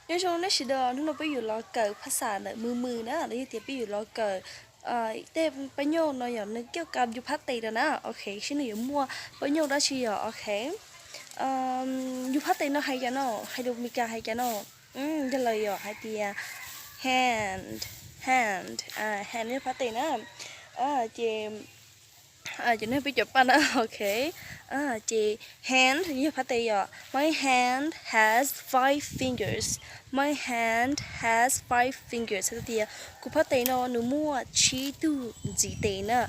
Nyob zoo nej sawv daws, hnub no peb yuav los kawm phaj xas ntawm mws mws na, los yog tias peb yuav los kawm tej pab nyuj no yog nws coj kam yus phab tes rau na. Ok, seb nws yuav muaj pab nyuj dab tsi yom. Ok, yus phab tes no hais cas no, hais lus Meskas hais cas no? Yog lawm yom, hais tias hand, hand, hand yog phab tes na. Ces cov neeg peb cov paj na, ok. Ces hand yog phab tes yom, my hand has five fingers, my hand has five fingers, hais tias kuv phab tes no nws muaj tsib tug ntxiv tes na.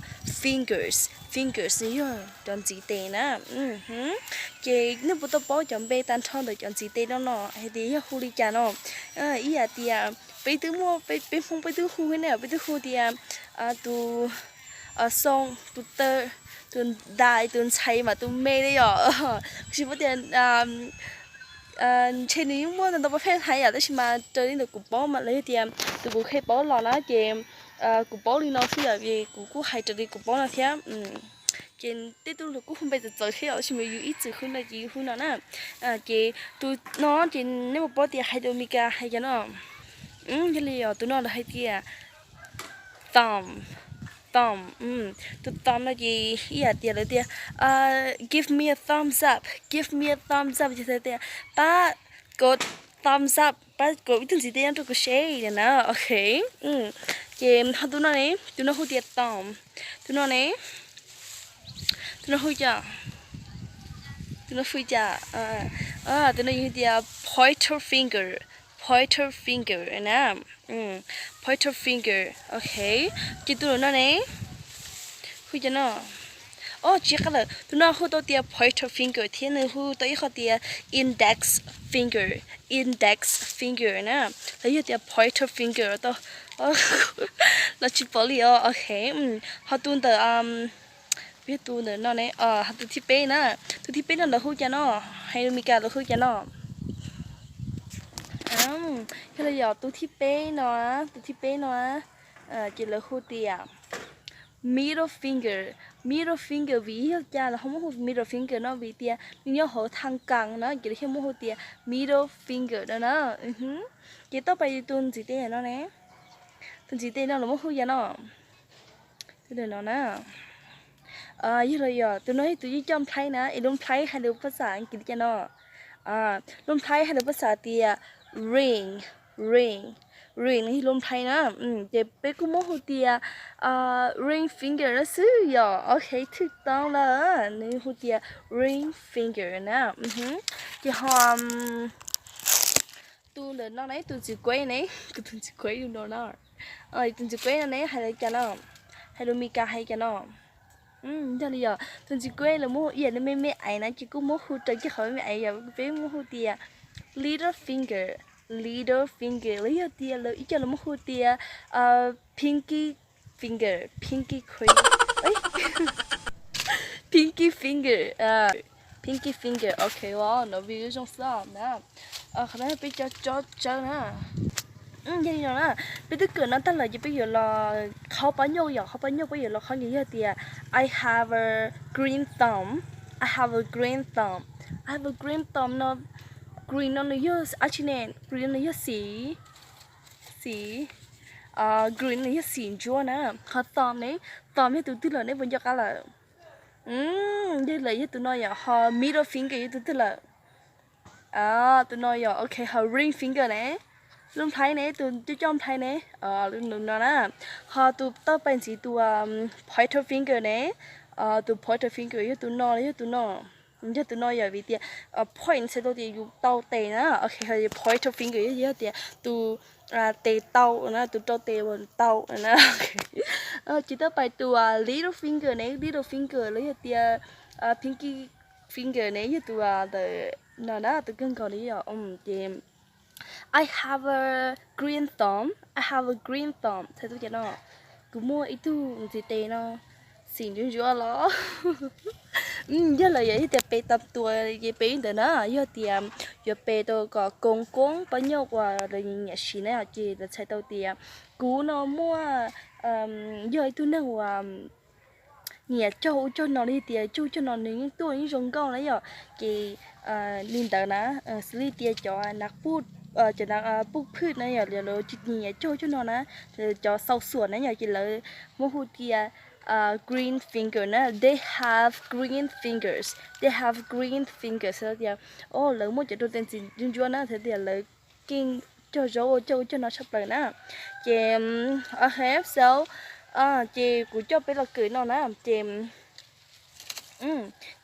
Fingers, fingers nws yog cov ntxiv tes na. Ces nej puas tau paub cov npe tag nrho ntawm cov ntxiv tes no no hais tias yog hu li cas no? Ib yam tias peb twb muaj, peb Hmoob peb twb hu ne, peb twb hu tias tus xoo, tus taw, tus ntais, tus ntxhais mas tus me li yom. Kuv tsis paub tias, ntshe nws yeej muaj ntau pab phej hais yom, tab sis mas raws li ntawm kuv paub mas los yog tias tus kuv qhia paub los na ces kuv paub li no xwb yom, vim kuv kuj hais raws li kuv paub no thiab. Ces tej tug los kuj hu npe txawv txawv thiab yom, tab sis mas yus ib txwm hu no ces yus hu no na. Ces tus no ces nej puas paub tias hais lus Meskas hais cas no? Yog li yog tus no lawv hais tias thumb, thumb. Tus thumb no ces ib yam tias lawv tias give me a thumbs up, give me a thumbs up ces tias pab kov thumbs up, pab kov ib tug ntxiv tes nyob rau kuv seb na. Ok, ces ho tus no ne, tus no hu tias thumb, tus no ne, tus no hu cas, tus no hu cas, tus no yog tias pointer finger, pointer finger na. Pointer finger, ok. Ces tus no ne, hu cas no? Os, tsis qab lawm, tus no hu tau tias pointer finger thiab nws hu tau ib qho tias index finger, index finger na, los yog tias pointer finger tau, los tsis pom li os. Ok, ho tus ntawm, yog tus ntawm no ne, ho tus thib peb na, tus thib peb no lawv hu cas no? Hais lus Meskas lawv hu cas no? Yog li yog tus thib peb no, tus thib peb no ces lawv hu tias middle finger, middle finger. Vim yog cas lawv ho muab hu middle finger no? Vim tias nws nyob hauv thaj kas na, ces lawv thiaj muab hu tias middle finger no na. Ces tau pais tus ntxiv tes no ne, tus ntxiv tes no lawv muab hu cas no? Tus no na, yog li yog tus no yog tus coj nplhaib na, es lub nplhaib hais lus phaj xas Askiv li cas no? Lub nplhaib hais lus phaj xas tias ring, ring, ring no yog lub nplhaib na. Ces peb kuj muab hu tias ring finger no xwb yom. Ok, thwj tau lawm, nws hu tias ring finger na. Ces ho tus ntawm no ne, tus ntxiv kueb ne, kuv tus ntxiv kueb yog no na. Tus ntxiv kueb no ne hais lus cas no? Hais lus Meskas hais cas no? Yog li yog tus ntxiv kueb lawv muab hu ib yam li me me aiv na, ces kuj muab hu raws kiag qhov me me aiv yom, peb muab hu tias little finger, little finger, los yog tias lawv ib co lawv muab hu tias pinky finger, pinky finger, pinky finger, pinky finger. Ok, no view zoo xwb na. Qhov no peb cov tsob tsawb na. Yog li no na, peb twb kawm no tag lawm ces peb yuav los qhov pab nyuj yom, qhov pab nyuj peb yuav los qhov no yog tias I have a green thumb, I have a green thumb, I have a green thumb no, green no nws yog dab tsi ne? Green no nws yog xim, xim, green no nws yog xim ntsuab na. Ho thumb ne, thumb yog tus twg lawm, nej puas nco qab lawm? Yog lawm yog tus no yom, ho middle finger yog tus twg lawm? Tus no yog, ok, ho ring finger ne, lub nplhaib ne, tus coj coj nplhaib ne, lub no na. Ho tus tau pais ntxiv tus pointer finger ne, tus pointer finger yog tus no los yog tus no? Yog tus no yom, vim tias point txhais tau tias yus tau tes na. Ok, ho pointer finger yog tias tus tes tau na, tus rau tes uas tau na. Ces tau pais tus little finger ne, little finger los yog tias pinky finger ne yog tus ntawm no na, tus kawg nkaus li yom. Ces I have a green thumb, I have a green thumb txhais tau tias no, kuv muaj ib tug ntxiv tes no xim ntsuab ntsuab los. Yog lawm yog tias pe tau tus ces pe li ntawd na, yog tias yuav pe tau kom koob koob pab nyuj uas lawv nyiam siv na ces lawv txhais tau tias kuv no muaj, yog ib tug neeg uas nyiam cog ub cog no li tias cog ub cog no nws yeej tuaj yeej zoo nkauj na yom. Ces li ntawd na, xws li tias cov nav puj cov na pub phwj na yom, lawv nyiam cog cog no na, cov xau xuam na yom, ces lawv muab hu tias green finger na, they have green fingers, they have green fingers, tias o lawv muaj cov rau tes ntxim ntsuab ntsuab na, txhais tias lawv keej cog zaub ua cog ua cog no tshaj plaws na. Ces ok, so ces kuv coj peb los kawm no na, ces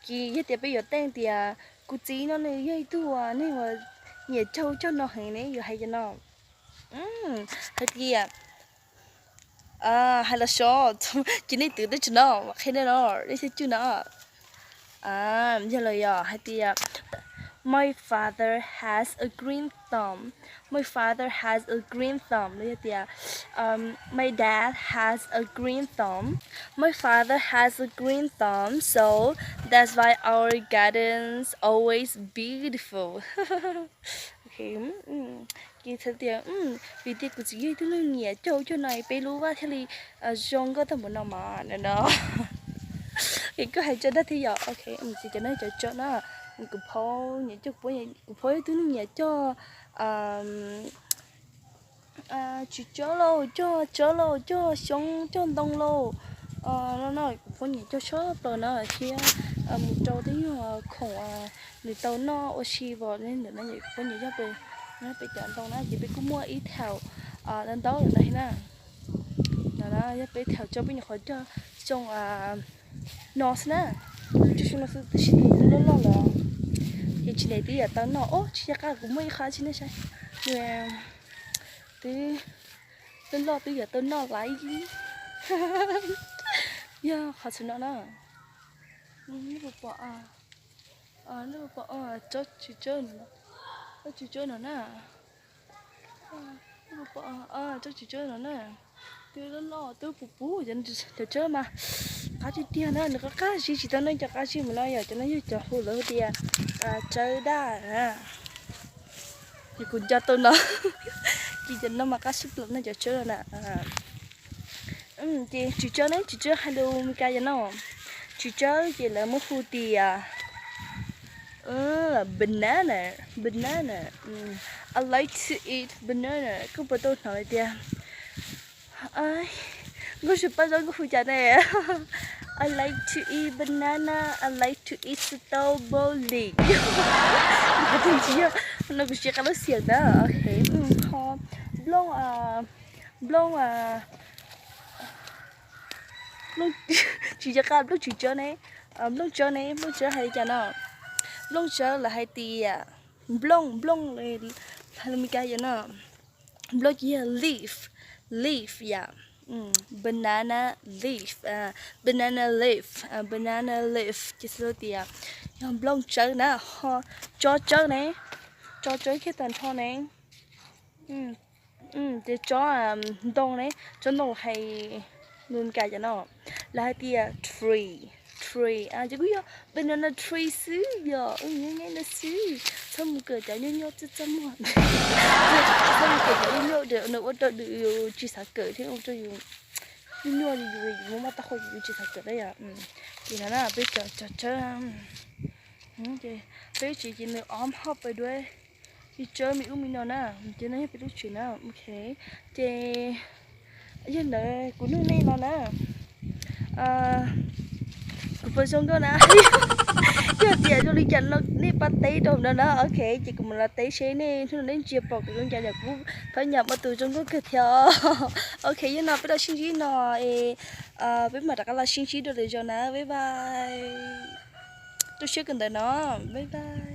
ces yog tias peb yuav teej tias kuv txiv no nws yog ib tug neeg uas nyiam cog cog no heev ne, yuav hais cov no hais tias, hais los so, ces nej twv teb tsis no, qhia nej no, nej thiaj cwj no. Yog los yog hais tias, my father has a green thumb, my father has a green thumb, los yog tias my dad has a green thumb, my father has a green thumb, so that's why our gardens always beautiful. Ces txhais tias vim tias kuv txiv yog ib tug neeg nyiam cog cog no peb lub vaj thiaj li zoo nkauj tag npaum no mas no. Es koj hais tso dag thiab yom. Ok, ces cov no cov tsawb na, kuv phaub nyiam cog, kuv phaub yog ib tug neeg nyiam cog tswm tsawb lauj, cog tsawb lauj, cog xyoob cog ntoo lauj. No no kuv phaub nyiam cog tshaj plaws na thiab mus rau tej nyuag khoom nws tau noj ua si os, ntawm no kuv phaub nyiam cog pem, peb cov ntoo na ces peb kuj muaj ib thaum ntau ntau lawm no thiab na. No yog peb thaum tso peb nyuam qhuav cog xyoo no xwb na, cog xyoo no xwb tab sis twb loj loj lawm. Ces tsis ntev twb yuav tau noj, o tsis nco qab kuv muaj ib qho tsis nej saib, twb loj loj twb yuav tau noj laiv. Yog qhov xwm no na, nej puas pom, nej puas pom tsob tswm tsawb, tsob tswm tsawb no na, nej puas pom tsob tswm tsawb no na, twb loj loj twb puv puv, cov tsawb mas qab tiag tiag na, nws qab qab zib tsis tau nej cov qab zib mus no yom, cov no yog cov hu lawv hu tias tsawb daj na. Ces kuv nco tau no, ces cov no mas qab tshaj plaws no cov tsawb no na. Ces tswm tsawb ne, tswm tsawb hais lus Meskas yog no, tswm tsawb ces lawv muab hu tias banana, banana. I like to eat banana. Koj puas tau hnov tias nkauj Suav paj zaub nkauj hu cas ne? I like to eat banana, I like to eat strawberry. Qhov twg tsis yog no, kuv siv qab lub xiam ntawd. Ok, ho nplooj, nplooj, tsis yog qab nplooj tswm tsawb ne, nplooj tsawb ne, nplooj tsawb hais li cas no? Nplooj tsawb lawv hais tias nplooj, nplooj hais lus Meskas yog no, nplooj ces yog leaf, leaf yom, banana leaf, banana leaf, banana leaf ces xws li tias yog nplooj tsawb na, ho tsob tsawb ne, tsob tsawb kiag tag nrho ne. Ces tsob ntoo ne, tsob ntoo hais lus Meskas yog no, lawv hais tias tree, tree ces kuj yog banana tree xwb yom, nyob nyob no xwb, txhob mus kawm cov nyuaj nyuaj txaj txaj muag, txhob mus kawm cov nyuaj nyuaj nws ua rau yus tsis xav kawm thiab ua rau yus nyuaj nyuaj, yus muaj mob taub hau yus tsis xav kawm na yom. Ces no na peb cov tsawb, peb tsev ces nws ob hauv paus duab, tsawb me ub me no na, ces no yog peb lub tsev na. Ok, ces yog ntawd kuv nug nej no na, kuv puas zoo nkauj na? Yog tias zoo li cas no nej pab teb rau no na. Ok, ces kuv mus los teb seb nej hnub no nej ntsia pom kuv zoo li cas, yog kuv pab nyam ua tus zoo nkauj kawg thiab. Ok, yog no peb los sib ntsib no, peb mam rov qab los sib ntsib dua lwm zaus na. Bye bye, tu siab kawm ntawv no, bye bye.